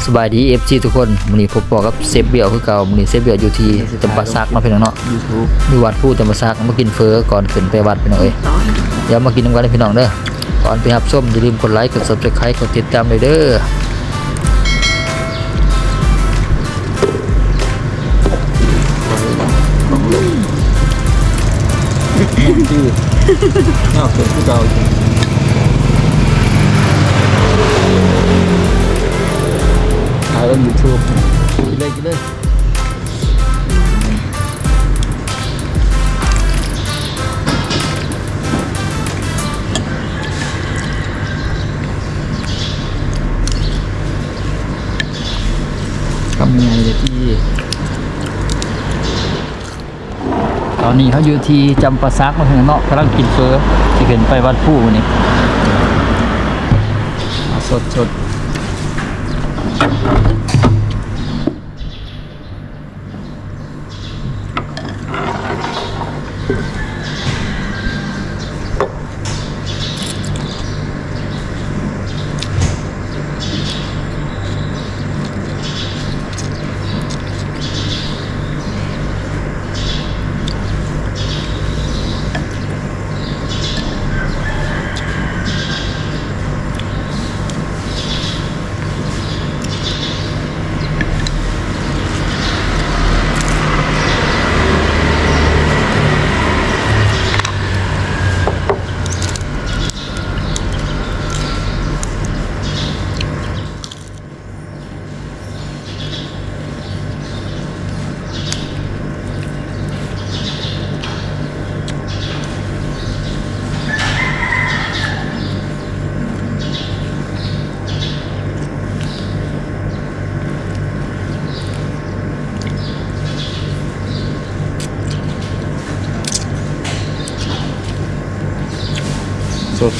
ສະບາຍດີ ເອັຟຊີ ທຸກຄົນ, ມື້ນີ້ພົບພໍ້ກັບເຊຟບຽວຄືເກົ່າ. ມື້ນີ້ເຊຟບຽວຢູ່ທີ່ຈຳປາສັກເນາະ ພີ່ນ້ອງເນາະ, ຢູ່ວັດພູຈຳປາສັກ. ມາກິນເຝີກ່ອນຂຶ້ນໄປວັດ ພີ່ນ້ອງເອີຍ. ດຽວມາກິນນຳກັນເດີ ພີ່ນ້ອງເດີ. ກ່ອນໄປຮັບຊົມ ຢ່າລືມກົດໄລຄ໌ ກົດ Subscribe ກົດຕິດຕາມໄດ້ເດີ. ຖ່າຍລົງ YouTube ກິນເລີຍ ກິນເລີຍ. ຄຳໃຫຍ່ເລີຍຕິ. ຕອນນີ້ເຮົາຢູ່ທີ່ຈຳປາສັກເນາະ ພີ່ນ້ອງເນາະ, ກຳລັງກິນເຝີ ຊິຂຶ້ນໄປວັດພູມື້ນີ້. ເອົາ ສົດໆ.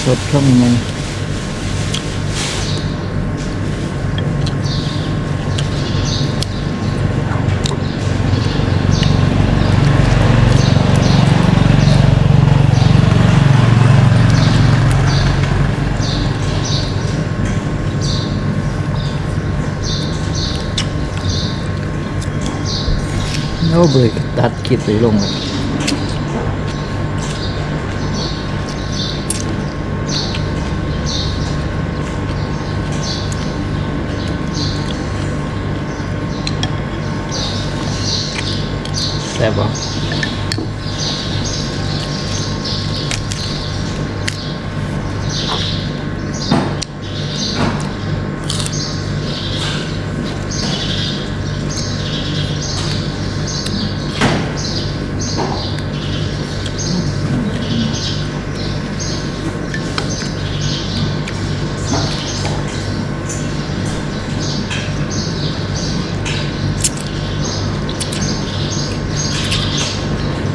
ສົດໆ ຄຳໃຫຍ່. ໂອ້ ບໍ່ໄດ້ຕັດຄລິບໄປລົງເລີຍ. ແຊບບໍ່?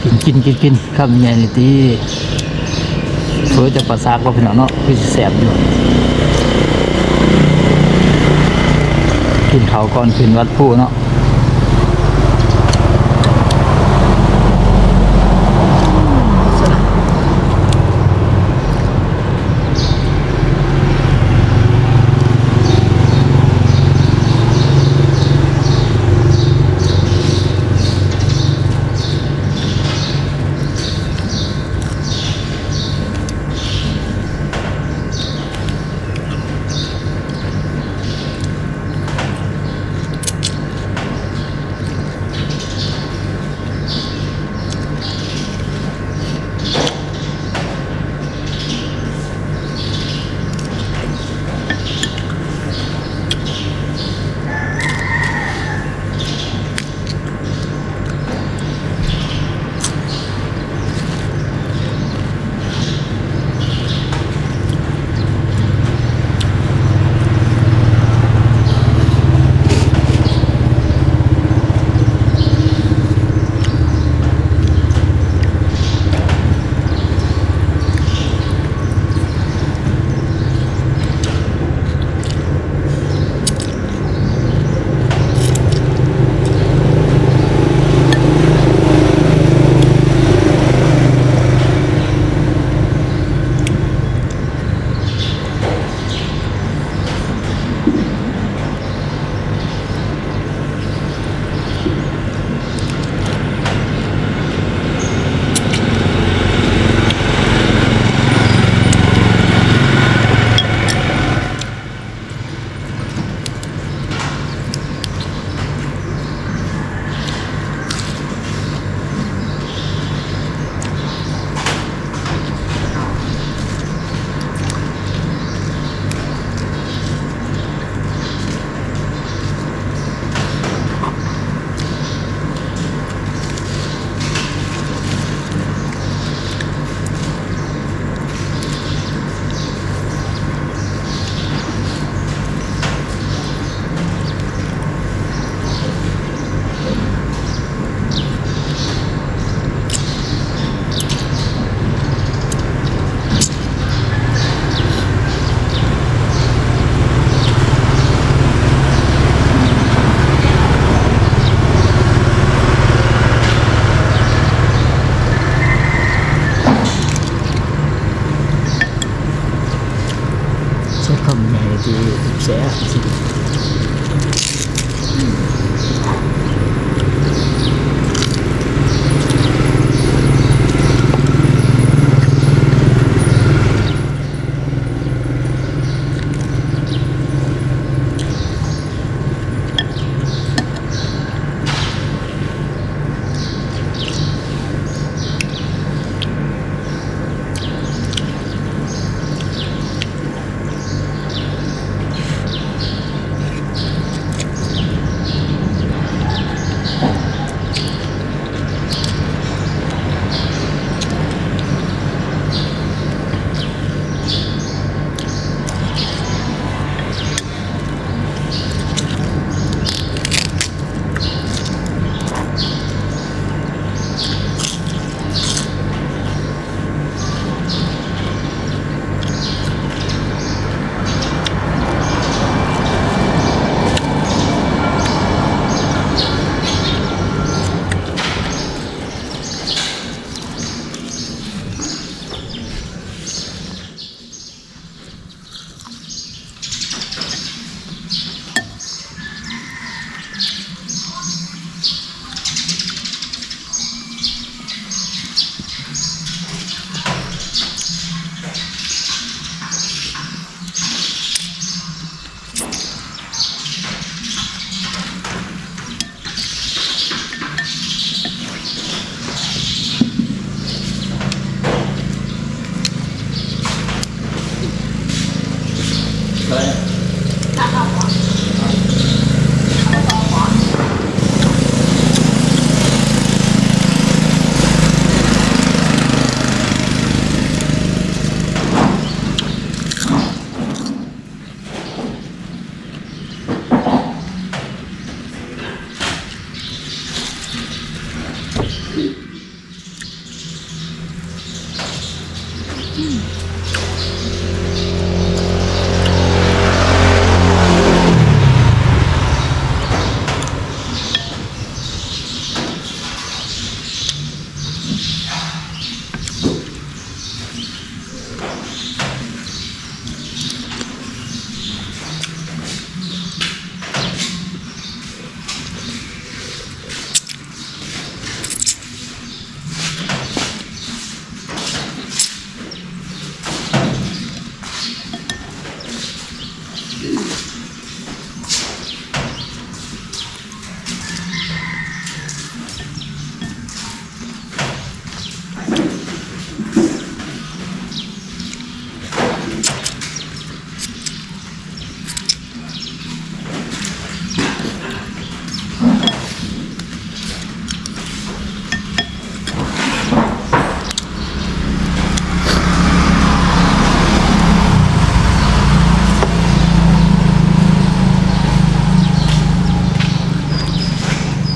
ກິນ ກິນ ກິນ ກິນ ຄຳໃຫຍ່ນີ້ຕິ. ເຝີຈຳປາສັກເນາະ ພີ່ນ້ອງເນາະ, ຄືຊິແຊບຢູ່. ກິນເຂົ້າກ່ອນຂຶ້ນວັດພູເນາະ. ໂ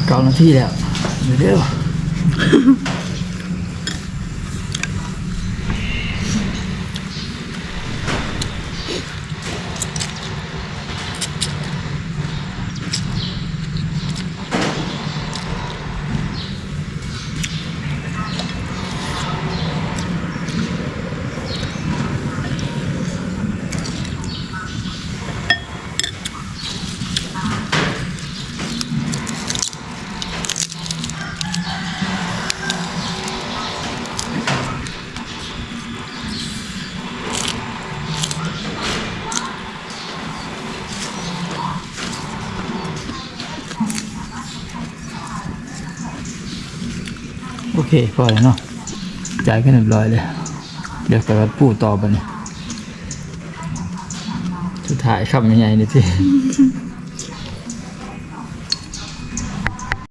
ເກົ້ານາທີແລ້ວ ເດີ. ໂອເຄ ພໍແລ້ວເນາະ ຈ່າຍກັນຮຽບຮ້ອຍແລ້ວ. ດຽວໄປວັດປູ່ຕໍ່ບັດນີ້ ສຸດທ້າຍຄຳໃຫຍ່ໆນີ້ຕິ.